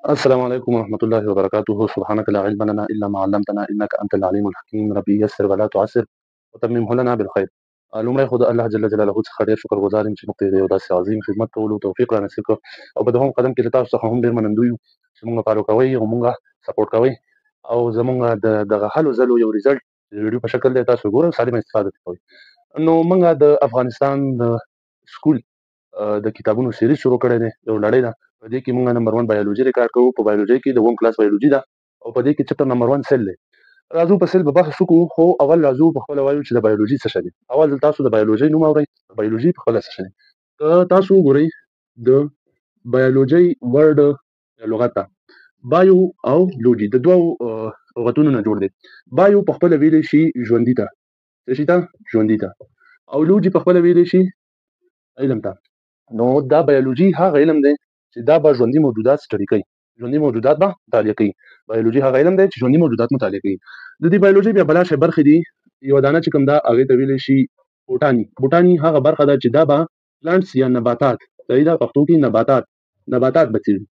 السلام عليكم ورحمة الله وبركاته. سبحانك لا علم لنا إلا ما علمتنا إنك أنت العليم الحكيم. ربي يسر ولا تعسر وتممه لنا بالخير. لومړی خو د الله جل جلاله څخه ډېر شکر ګزار یم چې موږ ته یې د یو داسې عظیم خدمت کولو توفیق را نصیب کړ، او په دوهم قدم کې له تاسو څخه هم ډېر منندوی یو چې موږ فالو کوئ او موږ سپورټ کوئ، او زموږ د دغه هلو ځلو یو ریزلټ د ویډیو په شکل دی، تاسو ګورئ او سالمه استفاده ترې کوئ. نو موږ د افغانستان د سکول د کتابونو سیریز شروع کړی دی، یو لړۍ ده. په دې کې موږ نمبر 1 بیولوژي ریکارډ کوو. په بیولوژي کې د اووم کلاس بیولوژي ده، او په دې کې چپټر نمبر 1 سیل دی. راځو په سیل به بحث وکړو، خو اول راځو په خپله وایو چې د بیولوژي څه شی دی. اول تاسو د بیولوژي نوم اورئ، بیولوژي په خپله څه شی دی؟ که تاسو وګورئ د بیولوژي ورډ لغت ده، بایو او لوجي د دوو لغتونو نه جوړ دی. بایو په خپله ویلی شي ژوندي ته، څه شي ته؟ ژوندي ته، او لوجي په خپله ویلی شي علم ته. نو دا بیولوژي هغه علم دی چې دا به ژوندي موجودات سټډي کوي، ژوندي موجودات به مطالعه کوي. بیولوژي هغه علم دی چې ژوندي موجودات مطالعه کوي. د دې بیولوژي بیا بلا شی برخې دي. یوه دانه چې کوم ده هغې ته ویلی شي بوټاني. بوټاني هغه برخه ده چې دا به پلانټس یا نباتات، صحیح ده، پښتو کې نباتات، نباتات به څېړي.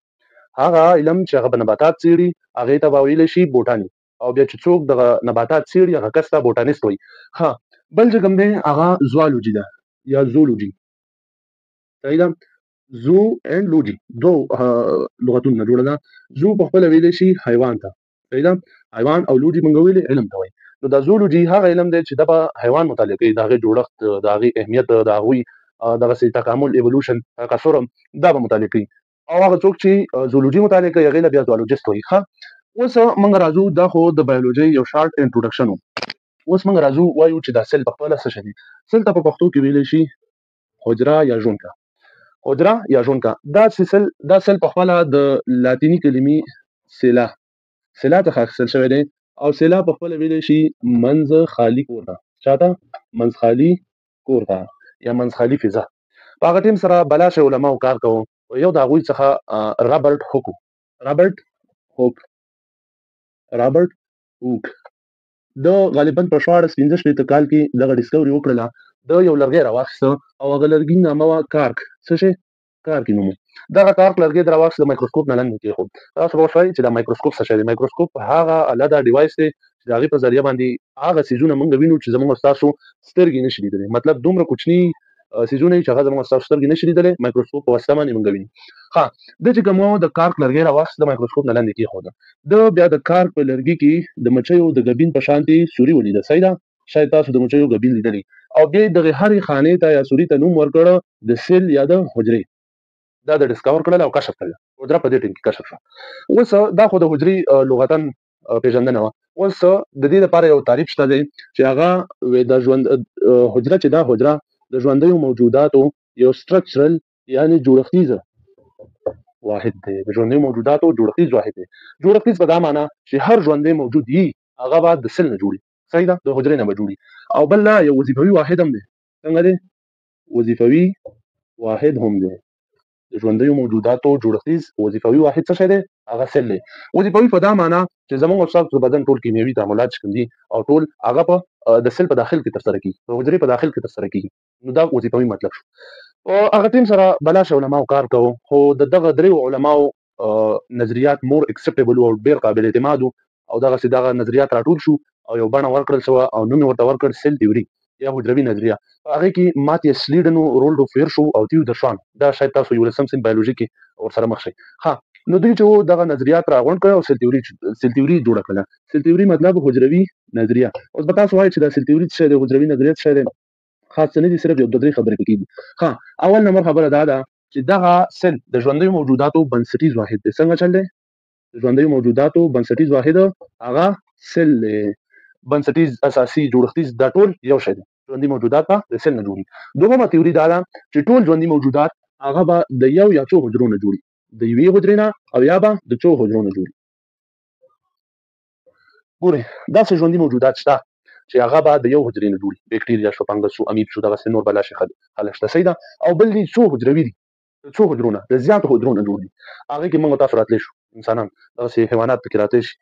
هغه علم چې هغه به نباتات څېړي هغې ته به ویلی شي بوټاني. او بیا چې څوک دغه نباتات څېړي هغه کس ته بوټانیست وایي. ښه، بل چې کوم دی هغه زوالوجي ده یا زولوجي، صحیح ده. زو اینډ لوجي دوو لغتونو نه جوړه ده. زو په خپله ویلی شي حیوان ته، صحیح ده، حیوان، او لوجي موږ ویلي علم ته وایي. نو دا زولوجي هغه علم دی چې دا به حیوان مطالعه کوي، د هغې جوړښت، د هغې اهمیت، د هغوی دغسې تکامل، ایولوشن، تکثر، دا به مطالعه کوي. او هغه څوک چې زولوجي مطالعه کوي هغې له بیا زوالوجست وایي. ښه، اوس موږ راځو، دا خو د بیولوژي یو شارټ انټروډکشن و. اوس موږ راځو وایو چې دا سیل په خپله څه شی دی. سیل ته په پښتو کې ویلی شي حجره یا ژونکه. حجره یا ژونکه، دا سیل، دا سیل په خپله د لاتیني کلمې سیلا، سیلا څخه اخیستل شوی دی. او سیلا په خپله ویلی شي منځ خالي کور ته. چا ته؟ منځ خالي کور ته یا منځ خالي فضا. په هغه ټیم سره بلا شی علماو کار کوو. یو د هغوی څخه رابرټ هوک، رابرټ هوک، رابرټ هوک د غالباً په 1665 کال کې دغه ډیسکوري وکړله. د یو لرګی راواخیسته او هغه لرګي نامه وه کارک. څه شی؟ کارک یې نوم و. دغه کارک لرګی د راواخیست، د مایکروسکوپ نه لاندې کېښود. تاسو به وښایئ چې دا مایکروسکوپ څه شی دی. مایکروسکوپ هغه اله ده، ډیوایس دی چې د هغې په ذریعه باندې هغه څیزونه موږ وینو چې زموږ ستاسو سترګې نه شي لیدلی. مطلب دومره کوچني څیزونه چې هغه زموږ ستاسو سترګې نه شي لیدلی، مایکروسکوپ په واسطه باندې موږ وینو. ښه، ده چې کوم و د کارک لرګی راواخیست، د مایکروسکوپ نه لاندې کېښوده. ده بیا د کارک په لرګي کې د مچیو د ګبین په شانتې سوري ولیده. صحیح ده، شاید تاسو د مچیو ګبین لیدلی. او بیا یې دغې هرې خانې ته یا سوري ته نوم ورکړ د سیل یا د حجرې. دا د ډسکور کړل او کشف کړل. حجره په دې ټیم کې کشف شوه. اوس دا خو د حجرې لغتاً پېژندنه وه. اوس د دې لپاره یو تعریف شته دی چې هغه وی د ژوند حجره چې دا حجره د ژوندیو موجوداتو یو سټرکچرل یعنی جوړښتیز واحد دی. د ژوندیو موجوداتو جوړښتیز واحد دی. جوړښتیز په دا معنی چې هر ژوندی موجود یي هغه به د سیل نه جوړي، صحیح ده، د حجرې نه به جوړي. او بل دا یو وظیفوي واحد هم دی. څنګه دی؟ وظیفوي واحد هم دی. د ژوندیو موجوداتو جوړښتیز وظیفوي واحد څه شی دی؟ هغه سیل دی. وظیفوي په دا معنی چې زموږ او ستاسو د بدن ټول کیمیاوي تعاملات چې کوم دي او ټول هغه په د سیل په داخل کې ترسره کیږي، د حجرې په داخل کې ترسره کیږي. نو دا وظیفوي مطلب شو. هغه ټیم سره بلا شی علماو کار کوو، خو د دغه دریو علماو نظریات مور اکسپټیبل او ډېر قابل اعتماد وو، او دغسې دغه نظریات راټول شو او یو بڼه ورکړل شوه او نوم یې ورته ورکړ سیل تیوري یا حجروي نظریه. په هغې کې ماتیس سلیډن و، رولډو فیرشو او تیودر شوان، دا شاید تاسو یولسم صنف بیولوژي کې ورسره مخ شئ. ښه، نو دوی چې وو دغه نظریات راغونډ کړل او سیل تیوري جوړه کړله. سیل تیوري مطلب حجروي نظریه. اوس به تاسو وایئ چې دا سیل تیوري څه شی دی، حجروي نظریه څه شی دی؟ خاص څه نه دي، صرف یو دوه درې خبرې پکې دي. ښه، اول نمبر خبره دا ده چې دغه سیل د ژوندیو موجوداتو بنسټیز واحد دی. څنګه چل دی؟ د ژوندیو موجوداتو بنسټیز واحد هغه سیل دی. بنسټیز، اساسي، جوړښتیز، دا ټول یو شی دی. ژوندي موجودات به د سیل نه جوړي. دوهمه تیوري دا ده چې ټول ژوندي موجودات هغه به د یو یا څو حجرو نه جوړي، د یوې حجرې نه او یا به د څو حجرو نه جوړي. ګورئ، داسې ژوندي موجودات شته چې هغه به د یو حجرې نه جوړي، بکټریا شو، فنګس شو، امیب شو، دغسې نور بلا شي خلک شته، صحیح ده. او بل دي څو حجروي دي، د څو حجرو نه، د زیاتو حجرو نه جوړ دي. هغې کې موږ تاسو راتلی شو، انسانان دغسې حیوانات پکې راتلی شي،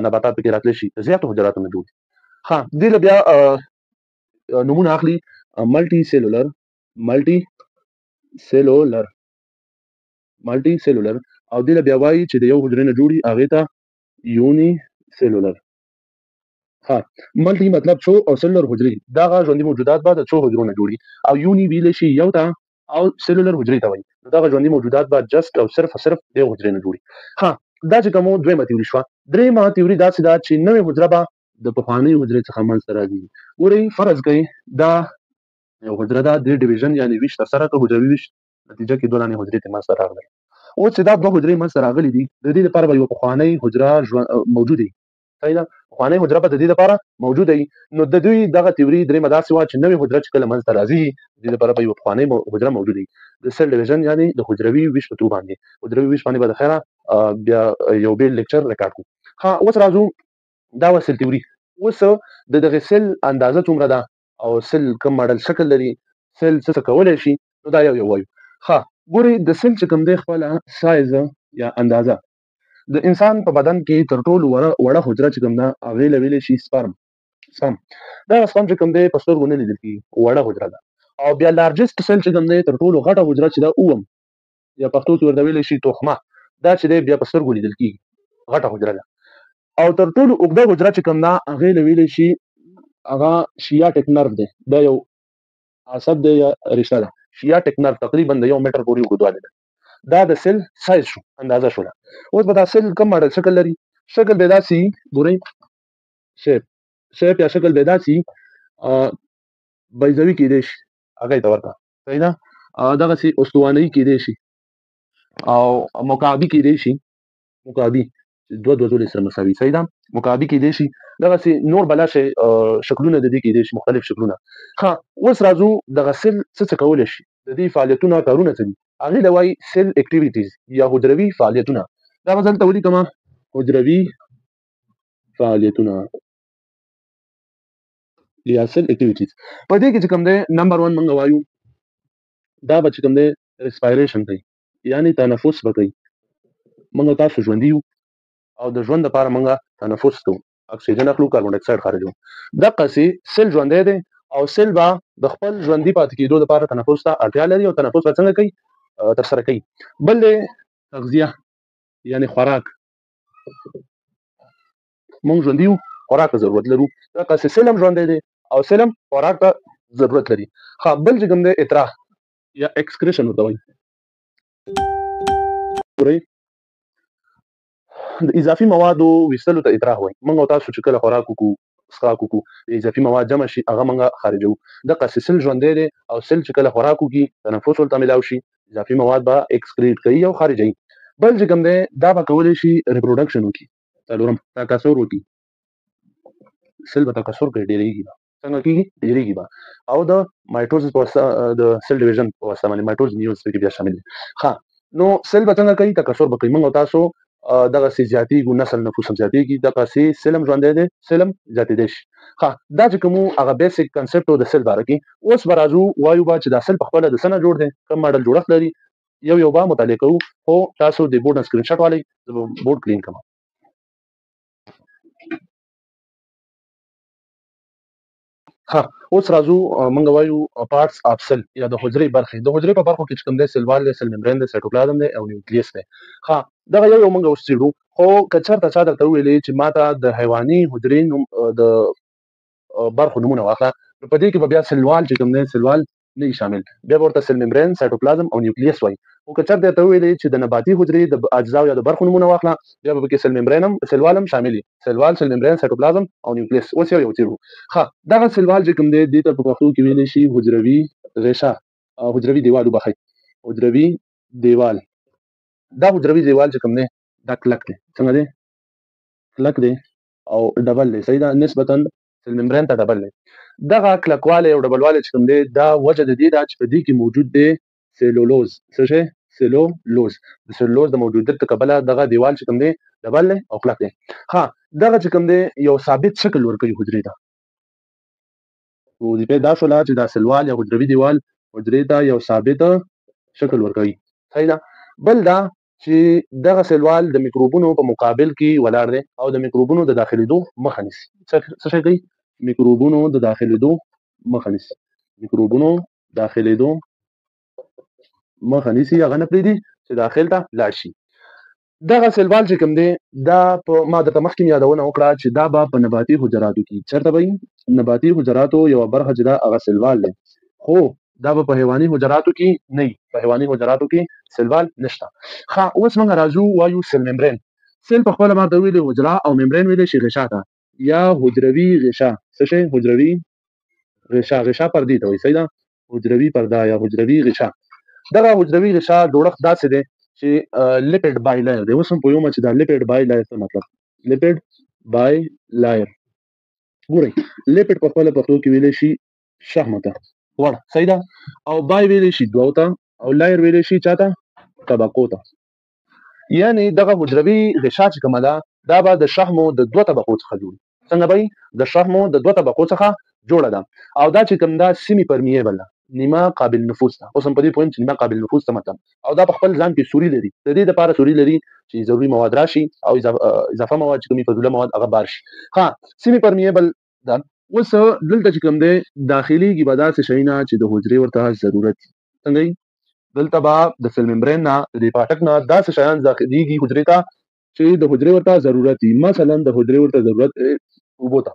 نباتات پکې راتلی شي، د زیاتو حجراتو نه جوړ دي. ښه، دې له بیا نومونه اخلي ملټي سیلولر، ملټي سیلولر، ملټي سیلولر او دې له بیا وایي چې د یو حجرې نه جوړي هغې ته یوني سیلولر. ها، ملټي مطلب څو او سیلولر حجرې، دغه ژوندي موجودات به د څو حجرو نه جوړي، او یوني ویلی شي یو ته او سیلولر حجرې ته وایي. نو دغه ژوندي موجودات به جسټ او صرف او صرف د یو حجرې نه جوړي. ها، دا چې کومو دویمه تیوري شوه. درېیمه تیوري داسې ده چې نوې حجره به د پخوانۍ حجرې څخه منځته راځي. ګورئ، فرض کړئ دا یو حجره ده، دې ډیویژن یعنې ویش ترسره کړ، حجروي ویش نتیجه کې دوه دانې حجرې ترې منځته راغلې. اوس چې دا دوه حجرې منځته راغلې دي، د دې لپاره به یوه پخوانۍ حجره موجوده وي. صحیح ده، پخوانۍ حجره به د دې لپاره موجوده وي. نو د دوی دغه تیوري درېیمه داسې وه چې نوې حجره چې کله منځته راځي، د دې لپاره به یوه پخوانۍ حجره موجوده وي. د سیل ډیویژن یعنې د حجروي ویش په ترو باندې، حجروي ویش باندې به د خیره بیا یو بېل لیکچر ریکارډ کړو. ښه، اوس راځو دا وه سیل تیوري. اوس د دغې سیل اندازه څومره ده او سیل کوم ماډل شکل لري، سیل څه څه کولی شي، نو دا یو یو وایو. ښه، ګورئ د سیل چې کوم دی خپله سایز یا اندازه د انسان په بدن کې تر ټولو وړه حجره چې کوم ده هغې له ویلی شي سپرم. سپرم، دغه سپرم چې کوم دی په سترګو نه لیدل کېږي، وړه حجره ده. او بیا لارجسټ سیل چې کوم دی تر ټولو غټه حجره چې ده اووم، یا پښتو کې ورته ویلی شي تخمه، دا چې دی بیا په سترګو لیدل کېږي، غټه حجره ده. او تر ټولو اوږده حجره چې کوم ده هغې له ویلی شي هغه شیاټیک نرو دی، دا یو عصب دی یا رشته ده. شیاټیک نرو تقریبا د 1 متر پورې اوږدوالی لري. دا د سیل سایز شو، اندازه شوله. اوس به دا سیل کوم ماډل شکل لري؟ شکل به داسې وي، ګورئ شیپ یا شکل به داسې وي، بیضوي کېدای شي، هغې ته ورته، صحیح ده، دغسې استوانهيي کېدای شي او مکعبي کېدای شي، مکعبي دوه دوه ځلې سره مساوي، صحیح ده، مکعبي کېدای شي. دغسې نور بلا شی شکلونه د دې کېدای شي، مختلف شکلونه. ښه، اوس راځو دغه سیل څه څه کولی شي، د دې فعالیتونه کارونه څه دي، هغې ته وایي سیل اکټیویټیز یا حجروي فعالیتونه. دا به دلته ولیکم، حجروي فعالیتونه یا سیل اکټیویټیز. په دې کې چې کوم دی نمبر 1 موږ وایو دا به چې کوم دی ریسپایریشن کوي، یعنې تنفس به کوي. موږ تاسو ژوندي یو او د ژوند لپاره موږ تنفس کوو، اکسیجن اخلو، کاربن ډای اکساید خارجوو. دقسې سیل ژوندی دی او سیل به د خپل ژوندي پاتې کېدو لپاره تنفس ته اړتیا لري او تنفس به څنګه کوي؟ ترسره کوي. بل دی تغذیه یعنې خوراک. موږ ژوندي یو، خوراک ته ضرورت لرو، دقسې سیل هم ژوندی دی او سیل هم خوراک ته ضرورت لري. ښه، بل چې کوم دی اطراح یا اکسکریشن ورته وایي. ګورئ د اضافي موادو ویستلو ته اطراح وایي. موږ او تاسو چې کله خوراک وکړو، څښاک وکړو، د اضافي مواد جمع شي، هغه موږ خارجوو. دقسې سیل ژوندی دی او سیل چې کله خوراک وکړي، تنفس ورته میلاو شي، اضافي مواد به اکسکریټ کوي او خارجوي. بل چې کوم دی دا به کولی شي ریپروډکشن وکړي. څلورم تکثر وکړي، سیل به تکثر کوي، ډېرېږي به. څنګه کېږي؟ ډېرېږي به. او د مایټوزس په واسطه، د سیل ډیویژن په واسطه باندې مایټوز نیوز پکې بیا شامل دی. ښه، نو سیل به څنګه کوي؟ تکثر به کوي. موږ او تاسو دغسې زیاتېږو، نسل نفوس هم زیاتېږي، دغسې سیل هم ژوندی دی، سیل هم زیاتېدی شي. ښه، دا چې کوم هغه بیسیک کنسپټ و د سیل باره کې. اوس به راځو وایو به چې دا سیل په خپله د څه نه جوړ دی، کوم ماډل جوړښت لري، یو یو به مطالعه کوو. خو تاسو د بورډ نه سکرین شاټ والئ، زه به بورډ کلین کړم. ښه، اوس راځو موږ وایو پارټس آف سیل یا د حجرې برخې. د حجرې په برخو کې چې کوم دی سیل وال دی، سیل ممبرین دی، سایټوپلازم دی او نیوکلیس دی. ښه، دغه یو یو موږ اوس څېړو. خو که چېرته چا درته وویلې چې ما ته د حیواني حجرې نوم، د برخو نومونه واخله، نو په دې کې به بیا سیل وال چې کوم دی، سیل وال نه وي شامل، بیا به ورته سیل ممبرین، سایټوپلازم او نیوکلیس وایي. خو که چېرته درته وویلې چې د نباتي حجرې د اجزاو یا د برخو نومونه واخله، بیا به پکې سیل ممبرین هم، سیل وال هم شامل وي، سیل وال، سیل ممبرین، سایټوپلازم او نیوکلیس. اوس یو یو څېړو. ښه، دغه سیل وال چې کوم دی دې ته په پښتو کې ویلی شي حجروي غشا، حجروي دیوال وبخښئ، حجروي دیوال. دا حجروي دیوال چې کوم دی دا کلک دی. څنګه دی؟ کلک دی او ډبل دی، صحیح ده، نسبتاً سیل ممبرین ته ډبل دی. دغه کلکوالی او ډبلوالی چې کوم دی دا وجه د دې ده چې په دې کې موجود دی سیلولوز. څه شی؟ سیلولوز. د سیلولوز د موجودیت له کبله دغه دیوال چې کوم دی ډبل دی او کلک دی. ښه، دغه چې کوم دی یو ثابت شکل ورکوي حجرې ته. وظیفه دا شوله چې دا سیلوال یا حجروي دیوال حجرې ته یو ثابت شکل ورکوي، صحیح ده. بل دا چې دغه سیلوال د میکروبونو په مقابل کې ولاړ دی او د میکروبونو د داخلېدو مخه نیسي. څه شی کوي؟ میکروبونو د داخلېدو مخه نیسي، میکروبونو داخلېدو مخه نیسي، هغه نه پرېږدي چې داخل ته لاړ شي. دغه cell wall چې کوم دی دا په ما درته مخکې یادونه وکړه چې دا به په نباتي حجراتو کې چېرته به وي؟ نباتي حجراتو یوه برخه چې ده هغه cell wall دی، خو دا به په حیواني حجراتو کې نه وي، په حیواني حجراتو کې cell wall نشته. ښه، اوس موږ راځو وایو cell membrane. cell په خپله ما درته ویلي حجره او membrane ویلی شي غشا ته یا حجروي غشا. څه شی؟ حجروي غشا. غشا پردې ته وایي، صحیح ده؟ حجروي پرده یا حجروي غشا. دغه حجروي غشا جوړښت داسې دی چې lipid bilayer دی. اوس هم پوهېږم چې دا lipid bilayer څه مطلب؟ lipid bilayer، ګورئ lipid په خپله پښتو کې ویلی شي شحمو ته، غوړ، صحیح ده؟ او bi ویلی شي دوو ته، او layer ویلی شي چا ته؟ طبقو ته. یعنی دغه حجروي غشا چې کومه ده دا به د شحمو د دوه طبقو څخه جوړ. څنګه به وي؟ د شحمو د دوه طبقو څخه جوړه ده. او دا چې کوم ده semi permeable ده، نیمه قابل نفوذ ده. اوس هم په دې پوهېږم چې نیمه قابل نفوذ څه مطلب. او دا په خپل ځان کې سوري لري، د دې دپاره سوري لري چې ضروري مواد راشي او اضافه مواد چې کوم فضوله مواد هغه بار شي. ښه، semi permeable ده. اوس دلته چې کوم دی داخليږي به داسې شیونه چې د حجرې ورته ضرورت وي. څنګه وي؟ دلته به د cell membrane نه، د دې پاټک نه داسې شیان داخليږي حجرې ته چې د حجرې ورته ضرورت وي. مثلا د حجرې ورته ضرورت دی اوبو ته،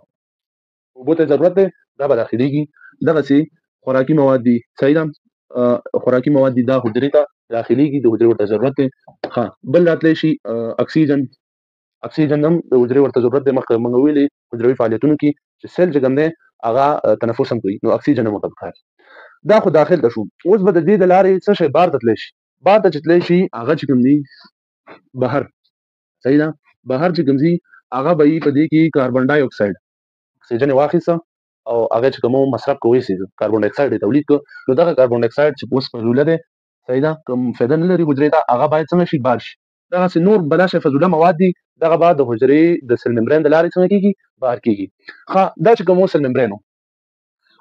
اوبو ته ضرورت دی، دا به داخليږي. دغسې خوراکي مواد دي، صحیح ده؟ خوراکي مواد دي، دا حجرې ته داخليږي، د حجرې ورته ضرورت دی. ښه، بل راتلی شي اکسیجن. اکسیجن هم د حجرې ورته ضرورت دی. مخکې موږ ویلي حجروي فعالیتونو کې چې cell چې کوم دی هغه تنفس هم کوي، نو اکسیجن هم ورته پکار دی. دا خو داخل ته شو. اوس به د دې د لارې څه شی بار ته تللی شي؟ بار ته چې تللی شي هغه چې کوم دی بهر، صحیح ده؟ بهر چې کوم ځي هغه به یې په دې کې کاربن ډای اکساید، اکسیجن یې واخیسته او هغه چې کوم مصرف کوي سي کاربن ډای اکساید یې تولید کړ. نو دغه کاربن ډای اکساید چې اوس فضوله دی، صحیح ده، کوم فایده نه لري حجرې ته، هغه باید څنګه شي؟ بار شي. دغسې نور بلا شی فضوله مواد دي، دغه به د حجرې د cell membrane د لارې څنګه کېږي؟ بهر کېږي. ښه، دا چې کوم cell membrane و.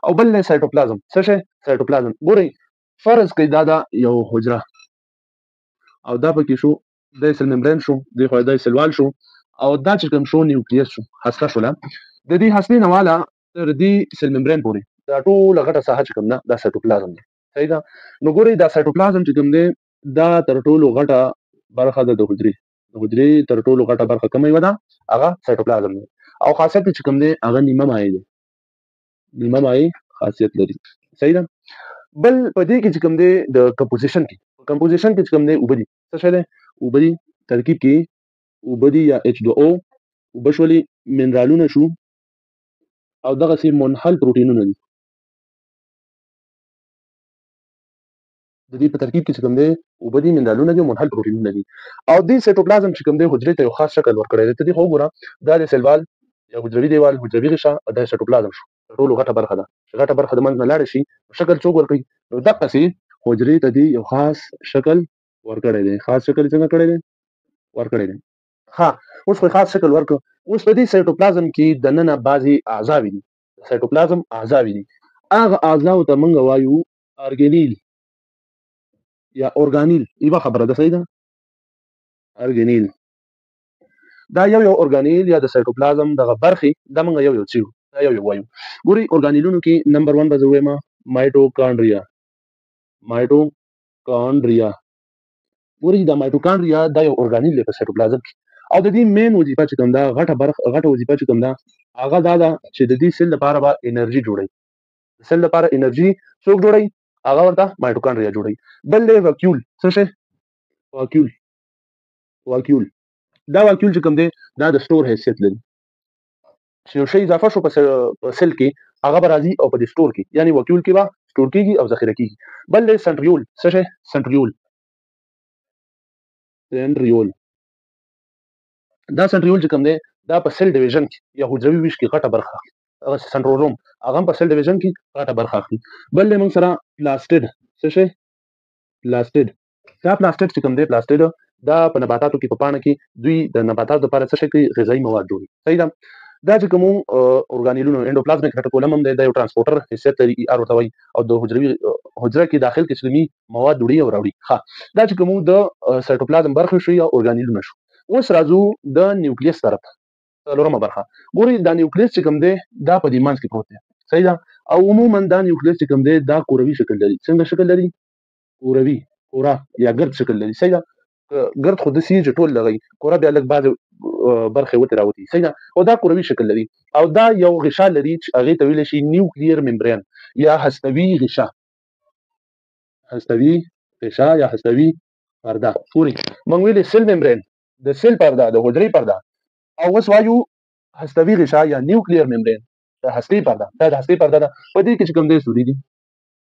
او بل دی سایټوپلازم. څه شی؟ سایټوپلازم. ګورئ فرض کړئ دا ده یو حجره او دا پکې شو، دا cell membrane شو، دې خوا دا cell wall شو، او دا چې کوم شو nucleus شو، هسته شوله. د دې هستې نه واله تر دې cell membrane پورې دا ټوله غټه ساحه چې کوم ده دا سایټوپلازم دی، صحیح ده؟ نو ګورئ دا سایټوپلازم چې کوم دی دا تر ټولو غټه برخه ده د حجرې. د حجرې تر ټولو غټه برخه کومه یوه ده؟ هغه سایټوپلازم دی. او خاصیت یې چې کوم دی هغه نیمه مایع دی، نیمه مایع خاصیت لري، صحیح ده؟ بل په دې کې چې کوم دی د composition کې، په composition کې چې کوم دی اوبه دي. څه شی دی؟ اوبه دي. ترکیب کې اوبه دي یا H2O، اوبه شولې، منرالونه شو، او دغسې منحل پروټینونه دي. د دې په ترکیب کې چې کوم دی اوبه دي، منرالونه دي، منحل پروټینونه دي. او دې سایټوپلازم چې کوم دی حجرې ته یو خاص شکل ورکړی دی. ته دې خو وګوره، دا د cell wall یا حجروي دیوال، حجروي غشا، او دا سایټوپلازم شو، تر ټولو غټه برخه ده. چې غټه برخه د منځ نه لاړه شي شکل څوک ورکوي؟ نو دقسې حجرې ته دې یو خاص شکل ورکړی دی. خاص شکل یې څنګه کړی دی؟ ورکړی دی. ښه، اوس خو یې خاص شکل ورکړ. اوس په دې سایټوپلازم کې دننه بعضې اعضاوې دي، سایټوپلازم اعضاوې دي. هغه اعضاو ته موږ وایو organelle یا organelle. یوه خبره ده، صحیح ده؟ organelle دا یو یو organelle یا د سایټوپلازم دغه برخې دا موږ یو یو څېړو، دا یو یو وایو. ګورئ اورګانیلونو کې نمبر 1 به زه ووایم مایټوکانډریا. مایټوکانډریا، ګورئ دا مایټوکانډریا دا یو organelle دی په سایټوپلازم کې. او د دې main وظیفه چې کوم ده، غټه برخه، غټه وظیفه چې کوم ده هغه دا ده چې د دې cell لپاره به انرژي جوړوي. د cell لپاره انرژي څوک جوړوي؟ هغه ورته مایټوکانډریا جوړوي. بل دی vacuole. څه شی؟ vacuole. vacuole دا vacuole چې کوم دی دا د store حیثیت لري. چې یو شی اضافه شو په cell کې هغه به راځي او په دې store کې، یعنی vacuole کې به store کېږي او ذخیره کېږي. بل دی centriole. څه شی؟ centriole. centriole دا centriole چې کوم دی دا په cell division کې یا حجروي ویش کې غټه برخه اخلي. هغه centrosome هغه هم په cell division کې غټه برخه اخلي. بل دی موږ سره plastid. څه شی؟ plastid. دا plastid چې کوم دی، plastid دا په نباتاتو کې په پاڼه کې دوی د نباتاتو لپاره څه شی کوي؟ غذایي مواد جوړوي، صحیح ده؟ دا چې کوم اورګانیلونو endoplasmic reticulum هم دی، دا یو transporter حیثیت لري، ER ورته وایي، او د حجروي حجره کې داخل کې چې مواد وړي او راوړي. ښه، دا چې کوم د سایټوپلازم برخه شو یا اورګانیلونه شو. اوس راځو د nucleus طرف ته، څلورمه برخه. ګورئ دا nucleus چې کوم دی دا په دې منځ کې پروت دی، صحیح ده؟ او عموما دا nucleus چې کوم دی دا کروي شکل لري. څنګه شکل لري؟ کروي، کره یا ګرد شکل لري، صحیح ده؟ ګرد خو داسې چې ټول دغه کره بیا لږ بعضې برخې وتې راوتي، صحیح ده. او دا کروي شکل لري او دا یو غشا لري چې هغې ته ویلی شي نیوکلیر ممبرین یا هستوي غشا، هستوي غشا یا هستوي پرده. ګورئ موږ ویلې cell membrane د cell پرده، د حجرې پرده، او اوس وایو هستوي غشا یا nuclear membrane د هستې پرده. دا د هستې پرده ده، په دې کې چې کوم دی سوري دي،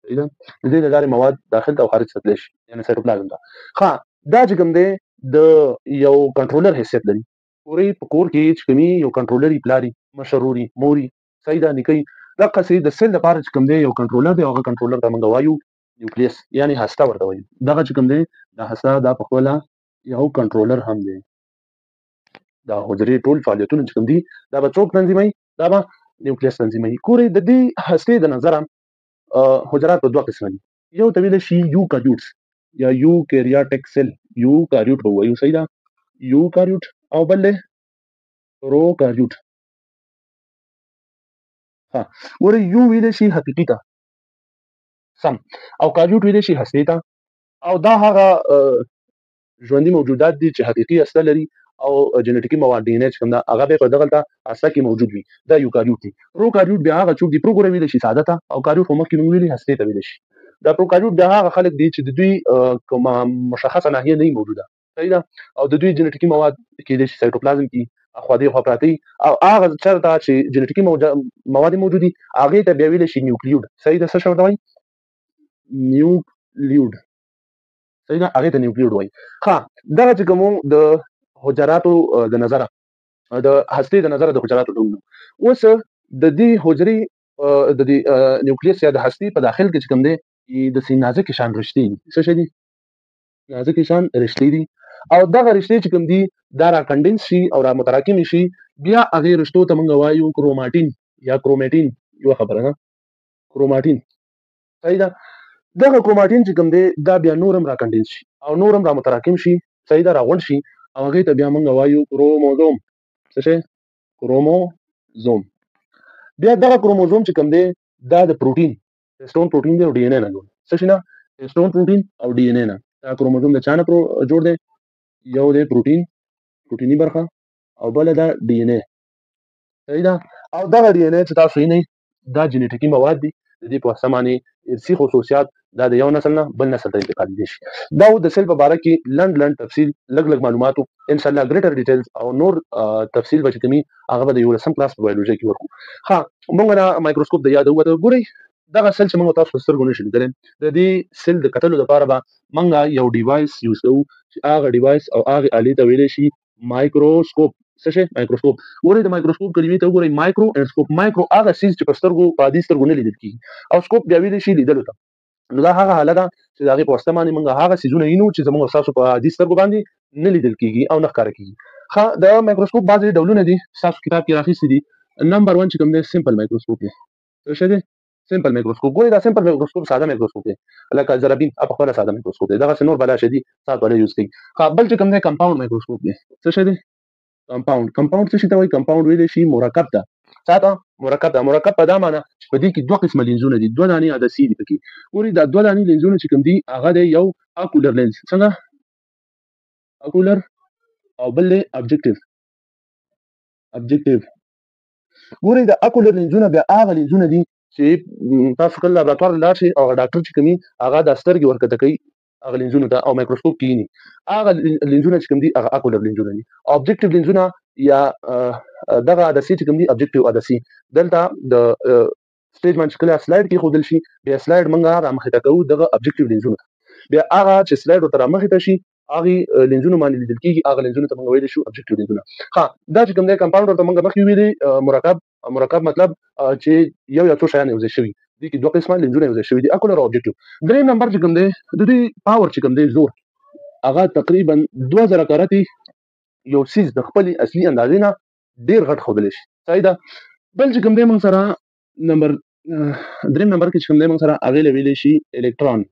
صحیح ده. د دې له لارې مواد داخل ته او خارج ته تللی شي، یعنې سایټوپلازم ته. ښه، دا چې کوم دی د یو کنټرولر حیثیت لري. ګورئ په کور کې چې کومي یو کنټرولر یې، پلار یې، مشر ورور یې، مور یې، صحیح ده، نیکه یې، دقسې د cell دپاره چې کوم دی یو کنټرولر دی، او هغه کنټرولر ته موږ وایو nucleus، یعنې هسته ورته وایو. دغه چې کوم دی دا هسته دا په خپله یو کنټرولر هم دی. دا حجرې ټول فعالیتونه چې کوم دي دا به څوک تنظیموي؟ دا به nucleus تنظیموي. ګورئ د دې هستې د نظره حجرات په دوه قسمه دي. یو ته ویلی شي eukaryotes یا eukaryotic cell، eukaryote به ووایو، صحیح ده، eukaryote، او بل دی prokaryote. ها ګورئ eu ویلی شي حقیقي ته سم، او karyote ویلی شي هستې ته، او دا هغه ژوندي موجودات دي چې حقیقي هسته لري او جنټیکي مواد ډي ان چې کوم ده هغه به په دغلته هسته کې موجود وي، دا eukaryote دي. prokaryote بیا هغه څوک دي، pro ګوره ویلی شي ساده ته، او karyote خو مخکې موږ ویلي هستې ته ویلی شي. دا prokaryote بیا هغه خلک دي چې د دوی کومه مشخصه ناحیه نه موجوده، صحیح ده، او د دوی جنټیکي مواد کېدای شي سایټوپلازم کې اخوا دې خوا پراته وي، او هغه چېرته چې جنټیکي مواد موجود دي هغې ته بیا ویلی شي nucleoid، صحیح ده. څه شی ورته وایي؟ nucleoid، صحیح ده، هغې ته nucleoid وایي. ښه، دغه چې کوم د حجراتو د نظره، د هستې د نظره د حجراتو ډولونه. اوس د دې حجرې د دې nucleus یا د هستې په داخل کې چې کوم دی داسې نازکې شان رشتې دي. څه شی دي؟ نازکې شان رشتې دي، او دغه رشتې چې کوم دي دا را condense شي او را متراکم شي، بیا هغې رشتو ته موږ وایو کروماټین یا کرومیټین، یوه خبره ده، کروماټین، صحیح ده. دغه کروماټین چې کوم دی دا بیا نور هم را condense شي او نور هم را متراکم شي، صحیح ده، راغونډ شي، او هغې ته بیا موږ وایو کروموزوم. څه شی؟ کروموزوم. بیا دغه کروموزوم چې کوم دی دا د پروټین، هیسټون پروټین دی او ډي ان ای نه جوړ دی. څه شي نه؟ هیسټون پروټین او ډي ان ای نه. دا کروموزوم د چا نه جوړ دی؟ یو دی پروټین، پروټیني برخه، او بله ده ډي ان ای، صحیح ده. او دغه ډي ان ای چې تاسو وینئ دا جنټیکي مواد دي، د دې په واسطه باندې ارثي خصوصیات دا د یو نسل نه بل نسل ته انتقالېدای شي. دا و د cell په باره کې لنډ لنډ تفصیل، لږ لږ معلوماتو. انشاءالله greater details او نور تفصیل به چې کومي هغه به د یولسم کلاس په بایولوژي کې ورکړو. ښه، موږ نه مایکروسکوپ د یاده ووته. ګورئ دغه cell چې موږ تاسو په سترګو نشو لیدلی، د دې cell د کتلو دپاره به موږ یو device use کوو چې هغه device او هغې آلې ته ویلی شي مایکروسکوپ. څه شی؟ مایکروسکوپ. ګورئ د مایکروسکوپ کلمې ته وګورئ، micro and scope. micro هغه څیز چې په سترګو، په عادي سترګو نه لیدل کېږي، او scope بیا ویلی شي لیدلو ته. نو دا هغه حاله ده چې د هغې په واسطه باندې موږ هغه څیزونه وینو چې زموږ ستاسو په عادي سترګو باندې نه لیدل کېږي او نه ښکاره کېږي. ښه، د مایکروسکوپ بعضې ډولونه دي، ستاسو کتاب کې راخیستي دي. نمبر 1 چې کوم دی simple microscope دی. څه شی دی؟ simple microscope. ګورئ دا simple microscope ساده مایکروسکوپ دی، لکه ذره بین په خپله ساده مایکروسکوپ دی، دغسې نور بلا شی دي ساعت والا use کوي. ښه، بل چې کوم دی compound microscope دی. څه شی دی؟ compound. compound څه شي ته وایي؟ compound ویلی شي مرکب ته. څه ته؟ مرکب ته. مرکب په دا معنی چې په دې کې دوه قسمه لینزونه دي، دوه دانې عدسې دي پکې. ګورئ دا دوه دانې لینزونه چې کوم دي هغه دی یو ocular lens، څنګه ocular، او بل دی objective. objective. ګورئ د ocular لینزونه بیا هغه لینزونه دي چې تاسو کله لابراتوار ته لاړ شئ او هغه ډاکټر چې کومي هغه د سترګې ورکته کوي هغه لینزونو ته او مایکروسکوپ کې ویني، هغه لینزونه چې کوم دي هغه ocular لینزونه دي. objective لینزونه یا دغه عدسې چې کوم دي objective عدسې، دلته د stage باندې چې کله slide کېښودل شي بیا slide موږ رامخې ته کوو دغه objective لینزونو ته، بیا هغه چې slide ورته رامخې ته شي هغې لینزونو باندې لیدل کېږي، هغه لینزونو ته موږ ویلی شو objective لینزونه. ښه، دا چې کوم دی compound ورته موږ مخکې ویلي، مرکب. مرکب مطلب چې یو یا څو شیان یوځای شوي، دې کې دوه قسمه لینزونه یوځای شوي دي، ocular او objective. دریم نمبر چې کوم دی د دې power چې کوم دی زور، هغه تقریبا 2000 کرتې یو څیز د خپلې اصلي اندازې نه ډېر غټ ښودلی شي، صحیح ده. بل چې کوم دی موږ سره نمبر دریم نمبر کې چې کوم دی موږ سره هغې له ویلی شي electron،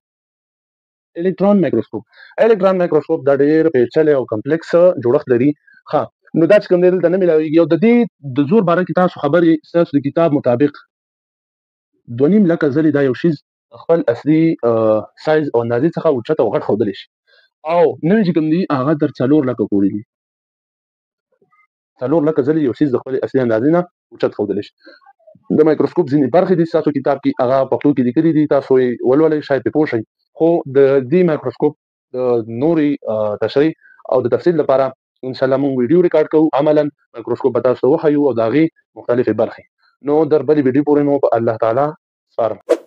electron microscope. electron microscope دا ډېر پیچلی او complex جوړښت لري. ښه، نو دا چې کوم دی دلته نه میلاویږي. او د دې د زور باره کې تاسو خبرې ستاسو د کتاب مطابق 2.5 لکه ځلې دا یو شیز خپل اصلي سایز او اندازې څخه اوچت او غټ ښودلی شي. او نوې چې کوم دي هغه تر 4 لکه پورې دي. 4 لکه ځلې یو څیز د خپلې اصلي اندازې نه اوچت ښودلی شي. د مایکروسکوپ ځینې برخې دي ستاسو کتاب کې، هغه پښتو کې لیکلي دي، تاسو یې ولولئ شاید پرې پوه شئ. خو د دې مایکروسکوپ د نورې تشریح او د تفصیل لپاره ان شاء الله موږ ویډیو ریکارډ کوو. عملا مایکروسکوپ به تاسو ته وښیو او د هغې مختلفې برخې. نو در بلې ویډیو پورې مو په الله تعالی سپارم.